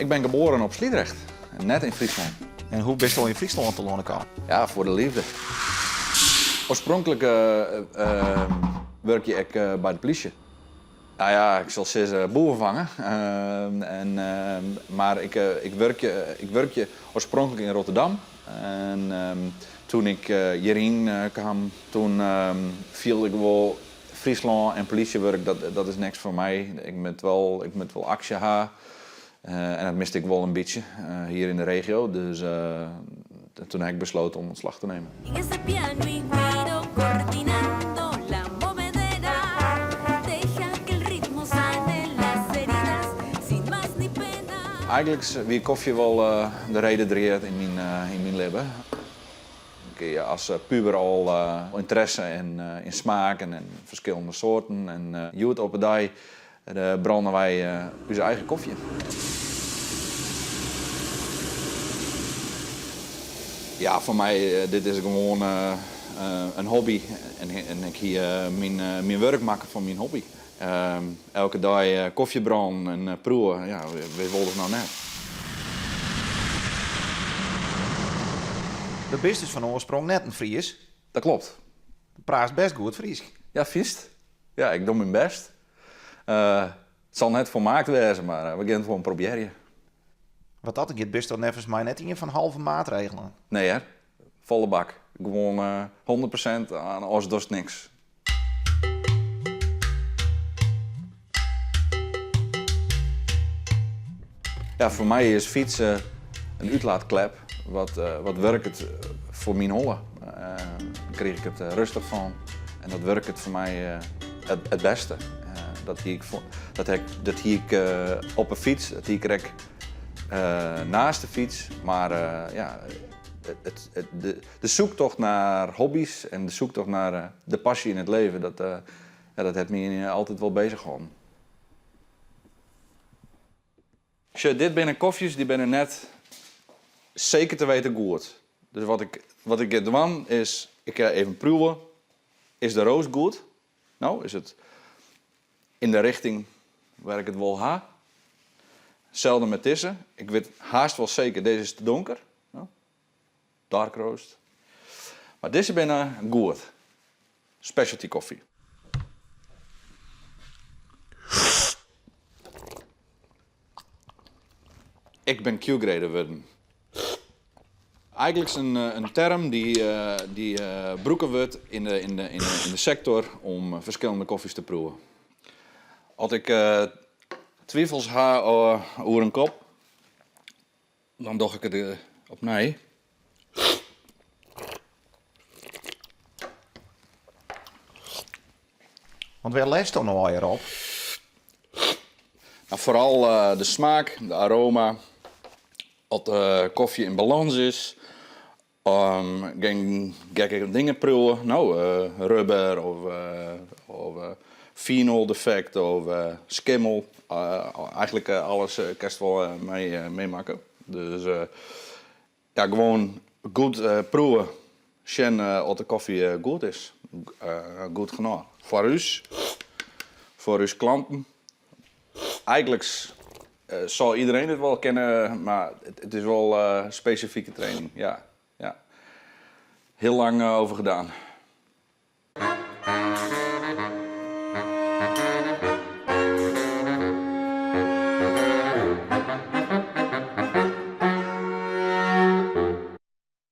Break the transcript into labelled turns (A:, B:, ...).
A: Ik ben geboren op Sliedrecht, net yn Fryslân.
B: En hoe bist al yn Fryslân telâne kaam?
A: Ja, foar de leafde. Oarspronklik wurkje ik by de plysje. Nou ja, ik sil sizze boeven fange. En, mar ik, ik, wurkje, ik wurkje oarspronklik yn Rotterdam. En toen ik hjiryn kaam, toen fielde ik wol Fryslân en plysjewurk, dat, dat is niks foar my. Ik moat wol, ik moat wol aksje ha. En dat miste ik wol in bytsje hier yn de regio. Dus toen ha ik besloten om ontslag te nemen. Eigenliks wie kofje wol de reade tried yn myn, yn myn libben. Ik hie as puber al ynteresse yn smaken en ferskillende soarten. En hjoed op 'e dei brâne wy ús eigen kofje. Ja, foar my dit is gewoan in hobby en ik hie myn wurk makke fan myn hobby. Elke dei kofje brânen en proewe, ja, wa wol dat no net?
B: Do bist dus fan oarsprong net in Fries?
A: Dat klopt.
B: Do praatst bêst goed Frysk.
A: Ja, fynst? Ja, ik doch myn bêst. It sil net folmaakt wêze, mar we gean it gewoan probearje.
B: Wat dat giet, bist do neffens my net ien fan halve maatregelen.
A: Nee hear, folle bak. Gewoan 100% oars dochst niks. Ja, foar my is fytsen in útlaatklep wat, wat wurket foar myn holle. Dêr krige ik it rêstich fan en dat wurket foar my it bêste. Dat hie ik, dat ik, dat hie ik op 'e fyts, dat hie ik krekt neist de fyts, mar ja, de zoektocht naar hobby's en de zoektocht naar de passie in het leven, dat, ja, dat hat my altyd wol bezich hâlden. Sjoch, dit binne kofjes, dy binne net seker te weten goed. Dus wat ik dwaan is, ik ga even proeven. Is de roast goed? No, is it yn de richting wêr't ik it wol ha? Itselde mei dizze. Ik wit haast wol seker, dizze is te donker. No, dark roast. Mar dizze binne goed. Specialty coffee. Ik bin Q-grader wurden. Eigenliks in term dy't brûkt wurdt yn de sektor om ferskillende kofjes te proeven. As ik twivels ha oer in kop, dan doch ik it opnij.
B: Want wêr letst do no allegear op?
A: Nou, foaral de smaak, de aroma, oft de kofje yn balâns is. Gjin gekke dingen priuwe, no, rubber of fenoldefekt of skimmel. Eigenlik alles kinst wol meimakke. Dus ja, gewoan goed proeven, sjen oft de kofje goed is. Goed genôch. Foar ús, foar ús klanten. Eigenlik soe iedereen it wol kinne, mar it is wol spesifike training. Ja, ja. Hiel lang over gedaan.